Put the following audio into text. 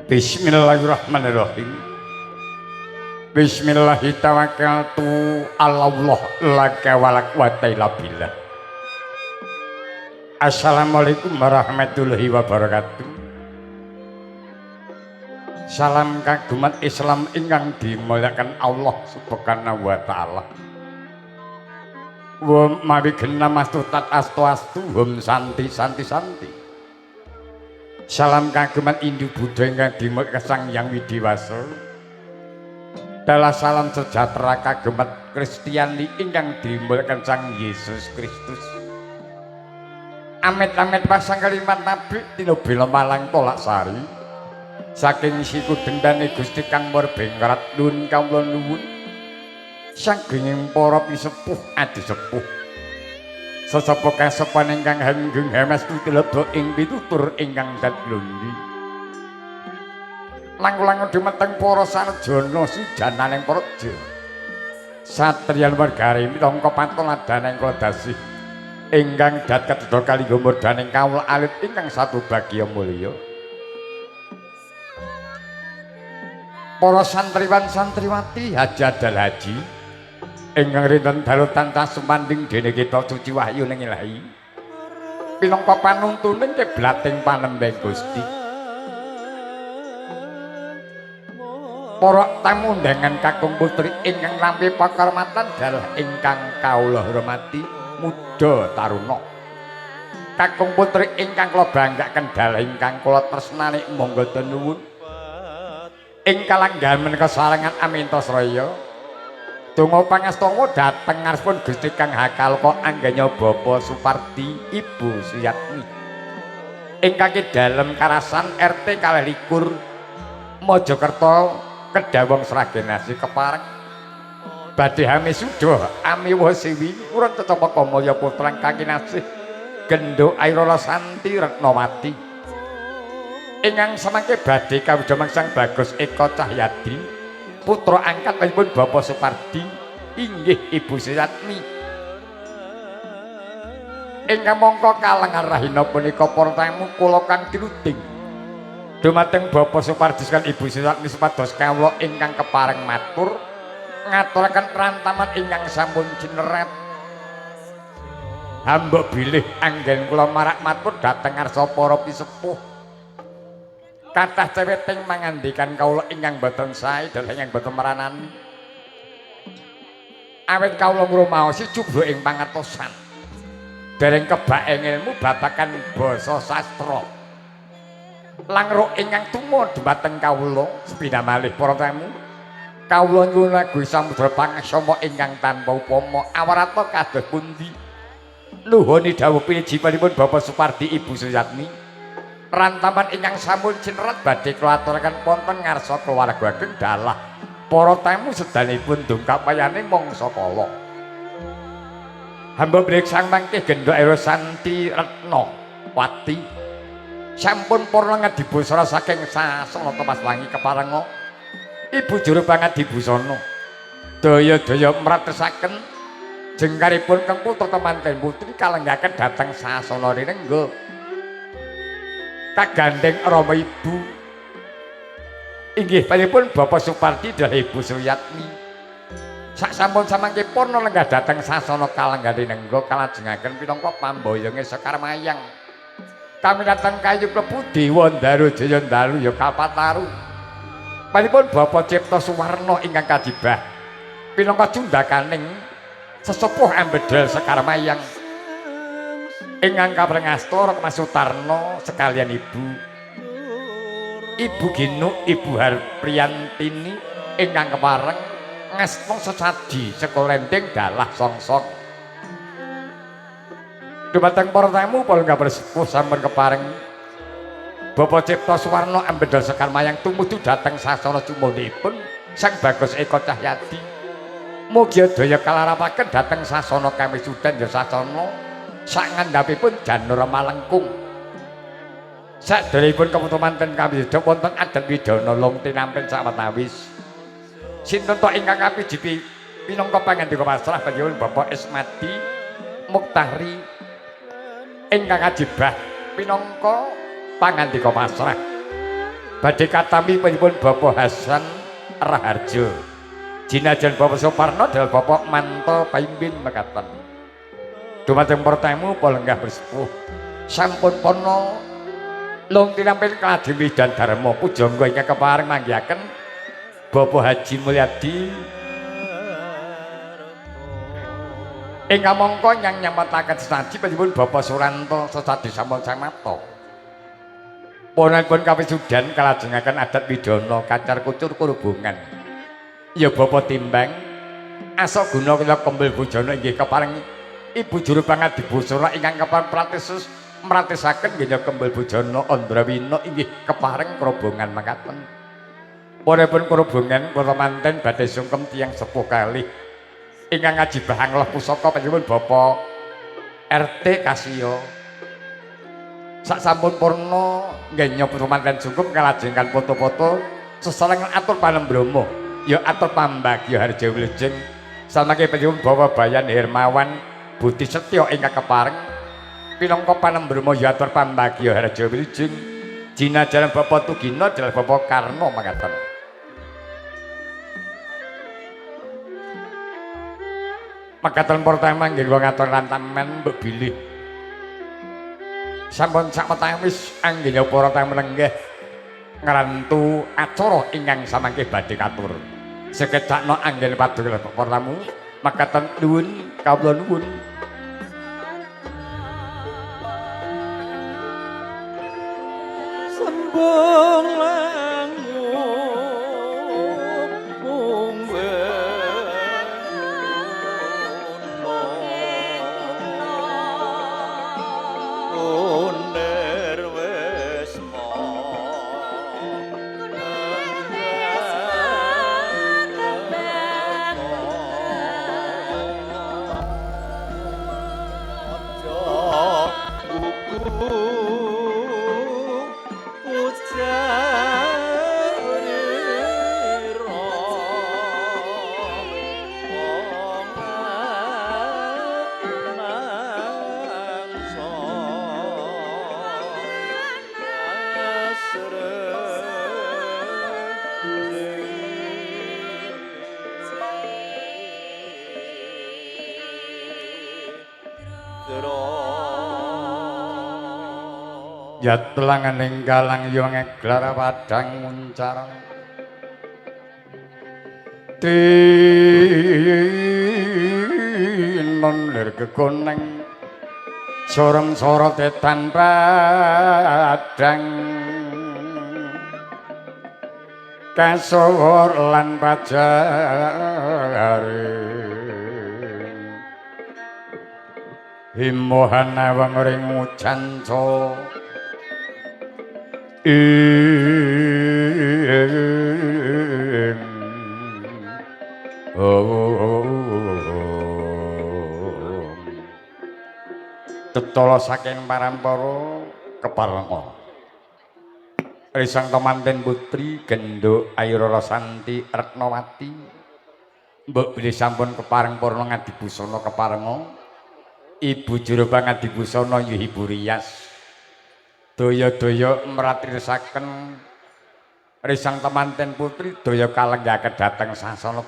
Bismillahirrahmanirrahim. Bismillahirrahmanirrahim. Allah laka wala quwata illa billah. Assalamualaikum warahmatullahi wabarakatuh. Salam kagumat Islam ingkang dimulyakaken Allah Subhanahu wa taala. Wa mawi genamastu tat astu astu hum santi santi santi. Salam kagumat Hindu Buddha ingkang dimulyakaken Sang Hyang Widhi Wasa. Dalah salam sejahtera kagumat Kristiani ingkang dimulyakaken Sang Yesus Kristus. Amit-amit pasang kalimat nabi tinobela Malang Tolak Sari. Saking siku dendane Gusti Kang Murbengrat nuwun kawula nuwun. Saking para pisepuh adi sepuh. Sesepuh kasepuhan ingkang hanggung hamestu tileba ing pitutur ingkang dat londi. Langkung dumateng para sarjana sujananing praja. Satriyan wargare minangka patoladaning kladasih ingkang dat katedha kalingga murdaning kawula alit ingkang satu bagya mulya. Para santriwan santriwati haji adal haji ingkang rinten dalu tansah sumanding dene kita suci wahyu ning ilahi pinangka panuntuning kiblating panembeng Gusti. Para tamu undangan kakung putri ingkang nampi pakarmatan dalah ingkang kawula hormati muda taruna. Kakung putri ingkang kula banggaken dalah ingkang kula tresnani monggo nuwun. Ing kalanggahan menika sarengan Amintasraya donga pangastawa dhateng ngarsipun Gusti Kang Hakalka angganya Bapak Supardi Ibu Suyatmi ingkang dalem Karasan RT 22 Mojokerto Kedawong Sragen Asih kepareng badhe hami suda amiwa siwi urun cecopaka mulya putra ingkang kinasih Genduk Airala Santi Retnawati ingkang samangke badhe kawujud Sang Bagus Eko Cahyadi putra angkat pun Bapak Supardi inggih Ibu Suyatmi ingkang mangka kalengan rahina punika para tamu kula kang tinuding dumateng Bapak Supardi lan Ibu Suyatmi supados kawula ingkang kepareng matur ngaturaken rantaman ingkang sampun cineret. Hamba bilih anggen kula marak matur dhateng ngarsa para pisepuh kathah ceweting mangandikan kawula ingkang boten sae dalah ingkang boten meranani. Awit kawula ngrumaosi jubuk ing pangertosan dereng kebak ilmu babagan basa sastra langruk ingkang tuma dumateng kawula sepindah malih para tamu kawula nyuwun lagu samudra pangaksama ingkang tanpa upama awarata kados pundi nuhoni dawuh pinijipanipun Bapak Supardi Ibu Suyatmi rantaman ingkang sampun cineret badhe kula aturaken wonten ngarsa keluarga ageng dalah para tamu sedanipun dongkap wayane mangsa kala. Hamba mriksa sang mangke Genduk Aira Santi Retna Wati sampun purna ngadibusana saking sasana Mas Wangi keparenga Ibu juru pangadibusana daya-daya mratesaken jengkaripun keng putra temanten putri kalenggaken dhateng sasana rinengga kagandheng rama ibu inggih panjenenganipun Bapak Supardi dan Ibu Suyatmi sak sampun samangke purna lenggah dhateng sasana kalenggahan rinengga kalajengaken pinangka pamboyonge Sekar Mayang kami datang kayu klebu Dewa Ndaru Jaya Ndaru ya Kalpataru panjenenganipun Bapak Cipta Suwarna ingkang kajibah pinangka cundhakaning sesepuh ambedhel Sekar Mayang ingkang kapreng asta Mas Sutarno sekalian Ibu Ibu Ginu Ibu Harpriyantini ingkang kepareng ngasma sesaji sekolendeng dalah songsong dumateng para tamu para kapresepuh sampun kepareng Bapak Cipta Suwarna ambedhel Sekar Mayang tumuju dhateng sasana cumunipun Sang Bagus Eko Cahyadi mugi daya kalarapaken dhateng sasana kamisudan ya sasana sak ngandhapipun janur malengkung. Sakderengipun keputu manten kami sedaya wonten adat widana long tinampen sawetawis. Sinten to ingkang kapijipi pinangka pangandika pasrah panjenengan Bapak Ismadi Muktahri ingkang ajibah pinangka pangandika pasrah. Badhe katampi pun Bapak Hasan Raharjo. Jinajan Bapak Suparno dalah Bapak Manto Paimbin mekaten. Dumateng para tamu lenggah bersepuh. Sampun pono long tinampil kalajeng Widan Dharma pujangga ingkang kepareng manggihaken Bapak Haji Mulyadi ingkang mangka nyang nyametaken sesaji panjenengan Bapak Suranto sesadi sampun samapta. Ponanipun kawisudan kalajengaken adat widana kacar kucur kurubungan. Ya Bapak Timbang asa guna kula kembel bujana inggih kepareng Ibu juru pangadibusana ingkang kepareng pratisus mratisaken nggih kembel bujana Andrawina inggih kepareng krobongan makaten. Ponanipun krobongan para manten badhe sungkem tiyang sepuh kalih ingkang ngajibah angloh pusaka panjenengan Bapak RT Kasiyo. Sak sampun purna nggenya manten sungkem kalajengan foto-foto sesarengan atur panembrama ya atur pambagya harja wilujeng samangke panjenengan Bapak Bayan Hermawan Budi Setyo ingkang kepareng pinangka panembrama ya atur pambagya harja wilujeng jinajaran Bapak Tugino dalah Bapak Karno makaten. Makaten pertama nggih kula ngatur lantaman mbok bilih sampun sakwetawis anggene para tamu lenggah ngrantu acara ingkang samangke badhe katur. Sekedakno anggen paduka para tamu makaten nuwun kawula nuwun. Sembung langu Yatlanganing galang yo ngeglar padang muncarang tinon lir kekoneng sorong sorote tan padang kasohor lan pajare himohan awang ring ucanca ing tetala saking parampara keparenga risang temanten putri genduk Ayu Rara Santi Retnawati mbok bilih sampun kepareng purna ngadibusana keparenga ibu juru pangadibusana ya Ibu Rias daya-daya mratrisaken risang temanten putri daya kalenggaken dhateng sasana.